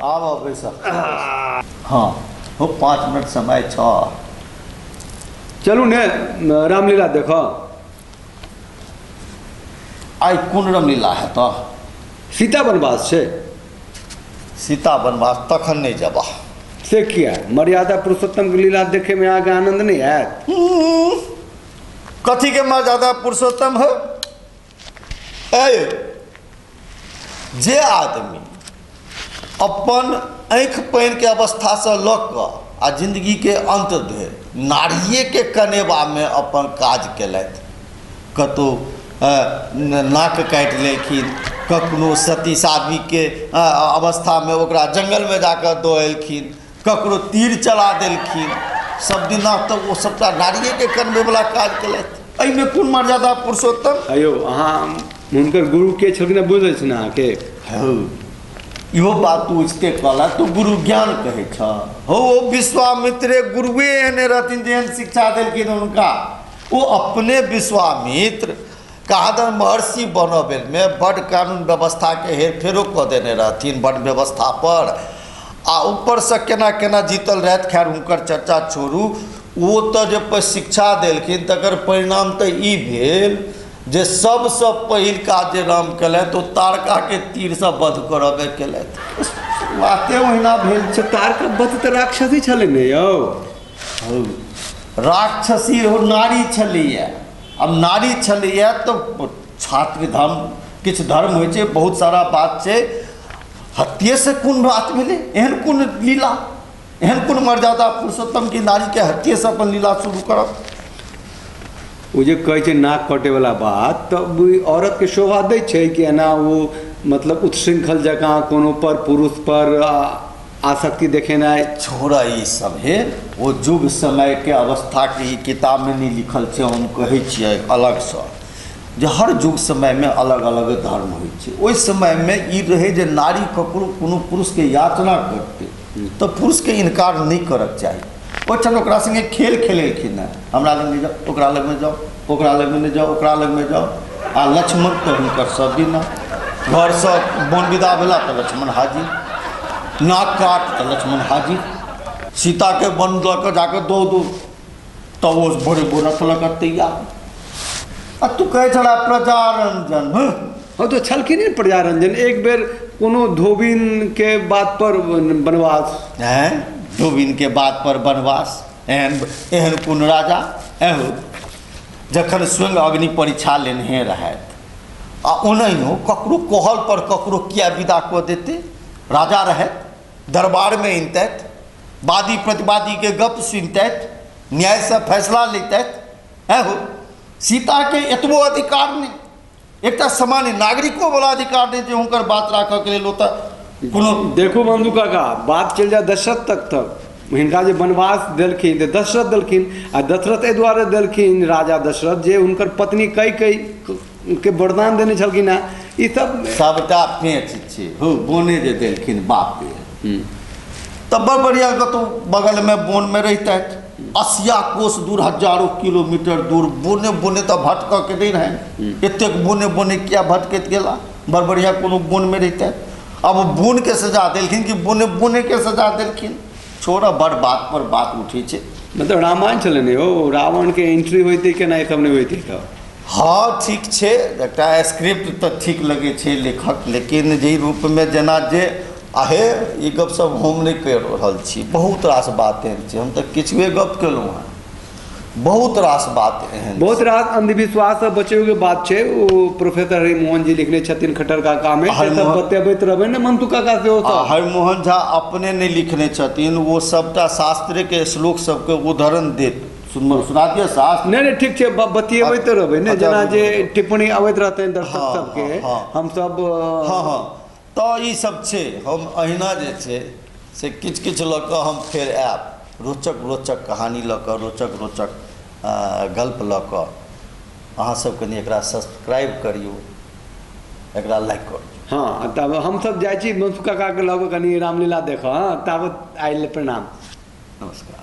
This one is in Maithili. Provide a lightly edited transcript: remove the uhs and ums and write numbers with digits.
आब बैस। हाँ हो 5 मिनट समय छ। चलू ने रामलीला देख। आइ कोन रामलीला है तो? सीता वनवास छे। सीता वनवास तखन नहीं जबा। से किया? मर्यादा पुरुषोत्तम के लीला देखे में आगे आनंद नहीं आयत? कथी के मर्यादा पुरुषोत्तम है? ए जे आदमी अपन आँखि पानि के अवस्था से लऽ कऽ आ जिंदगी के अंत धरि नारिये के कनेबा में अपन काज केलथि, कतहु नाक काटि लेलखिन, कखनो सती साध्वी के अवस्था में ओकरा जंगल में जाकर दऽ एलखिन, ककरो तीर चला देलखिन, सब दिना तऽ ओ सबटा नारिये के कनबे वाला काज केलथि। एहिमे कोन मर्यादा पुरुषोत्तम? अयो अहाँ हुनकर गुरु के छलखिन बुझल छै ने अहाँके? हौ इहो बात तू उचिते कहला, तू गुरु ज्ञान कहै छ। हौ ओ विश्वामित्रे गुरुए एहने रहथिन जेहन शिक्षा देलखिन हुनका। ओ अपने विश्वामित्र कहादन महर्षि बनऽ बेरमे बड कानून व्यवस्थाके हेरफेरो कऽ देने रहथिन, बड व्यवस्था पर, आ ऊपरसँ केना केना जीतल रहथि। खैर हुनकर चर्चा छोड़ू। ओ तऽ जे शिक्षा देलखिन तकर परिणाम तऽ ई भेल जे सबसँ पहिल काज जे राम केलथि ओ तारकाके तीरसँ वध करबे केलथि। बाते ओहिना भेल छै। तारका वध तऽ राक्षसी छलै ने यौ? हौ राक्षसी हो नारी छलैया। अब नारी छलैया तऽ छात्र धर्म किछु धर्म होइ छै, बहुत सारा बात छै। हत्येसँ कोन बात भेलै? एहन कोन लीला, एहन कोन मर्यादा पुरुषोत्तम की नारीके हत्येसँ अपन लीला शुरू करब? ओ जे कहै छै नाक कटैवला बात, तऽ औरतके शोभा दै छै कि एना ओ मतलब उत्श्रृंखल जकाँ कोनो पर पुरुष पर आसक्ति देखेनाइ? छोड़ा ई सब हे, ओ युग समयके अवस्थाके ई किताबमे नहि लिखल छै। हम कहै छियै अलगसँ जे हर युग समयमे अलग अलग धर्म होइ छै। ओहि समयमे ई रहै जे नारी ककरो कोनो पुरुषके याचना करतै तऽ पुरुषके इनकार नहि करक चाही। ओहिठाम ओकरा सङ्गे खेल खेलेलखिन हेँ, हमरा लग नहि जाओ, ओकरा लगमे जाओ, ओकरा लगमे नहि जाओ, ओकरा लगमे जाओ। आ लक्ष्मण तऽ हुनकर सब दिन घरसँ वन विदा भेला तऽ लक्ष्मण हाजिर, नाक काट तऽ लक्ष्मण हाजिर, सीताके वन लऽ कऽ जाकऽ दऽ दू तऽ ओ भोरे भोर रथ लऽ कऽ तैयार। आ तू कहै छला प्रजारंजन। हँ तऽ छलखिन ने प्रजारंजन। एक बेर कोनो धोबिन के बात पर वनवास। हैं धोबिन के बात पर वनवास? एहन एहन कोन राजा? एहो जखन स्वयं अग्नि परीक्षा लेनहे रहथि आ ओनाहियो ककरो कहल पर ककरो किया विदा कऽ देते? राजा रहथि, दरबारमे अनितथि, वादी प्रतिवादीके गप सुनितथि, न्यायसँ फैसला लैतथि। एहो सीताके एतबो अधिकार नहि, एकटा सामान्य नागरिको वाला अधिकार नहि जे हुनकर बात राखऽके लेल ओतऽ कोनो। देखू बंधु काका, बात चलि जाय दशरथ तक तक हिनका जे वनवास देलखिन तऽ दशरथ देलखिन, आ दशरथ एहि दुआरे देलखिन राजा दशरथ जे हुनकर पत्नी कई कई के वरदान देने छलखिन हेँ। ई सब सबटा पेच छै। हौ बोने जे देलखिन बापे तऽ बड़ बढ़िआँ कतहु बगलमे बोनमे रहितथि, 80 कोस दूर, हजारों किलोमीटर दूर बोने बोने तऽ भटकऽ के नहि रहनि। एतेक बोने बोने किया भटकैत गेला? बड़ बढ़िआँ कोनो बोनमे रहितथि। अब बोनके सजा देलखिन कि बोने बोनेके सजा देलखिन? छोड़ा, बड़ बात पर बात उठै छै। मतलब रामायण छलै ने यौ, रावणके एंट्री होइतै केना ई सब नहि होइतै तऽ? हँ ठीक छै, एकटा स्क्रिप्ट तऽ ठीक लगै छै लेखक, लेकिन जाहि रूपमे जेना जे आहे ई गप सब हम नहि करि रहल छी। बहुत रास बात एहन छै, हम तऽ किछुए गप केलहुँ हेँ, बहुत रास बात एहन। बहुत रास अंधविश्वास से बचैके बात छै। ओ प्रोफेसर हरिमोहन जी लिखने छथिन खट्टर काकामे, से सब बतेबैत रहबै ने मंतू काका सेहो सब। हरिमोहन झा अपने नहि लिखने छथिन, ओ सबटा शास्त्रके श्लोक सबके उदाहरण देत। सुना दिअ शास्त्र? नहि नहि ठीक छै, बतियेबैत रहबै ने, जेना जे टिप्पणी अबैत रहतनि दर्शक सबके, हमसब हँ हँ तऽ ई सब छै। हम अहिना जे छै से किछु किछु लऽ कऽ हम फेर आयब, रोचक रोचक कहानी लऽ कऽ, रोचक रोचक गल्प लऽ कऽ। अहाँ सब कनि एकरा सब्सक्राइब करियौ, एकरा लाइक करियौ। हँ तब हमसब जाइ छी मंसू काकाके लऽ कऽ कनि रामलीला देखऽ। हँ ताबत आइ प्रणाम, नमस्कार।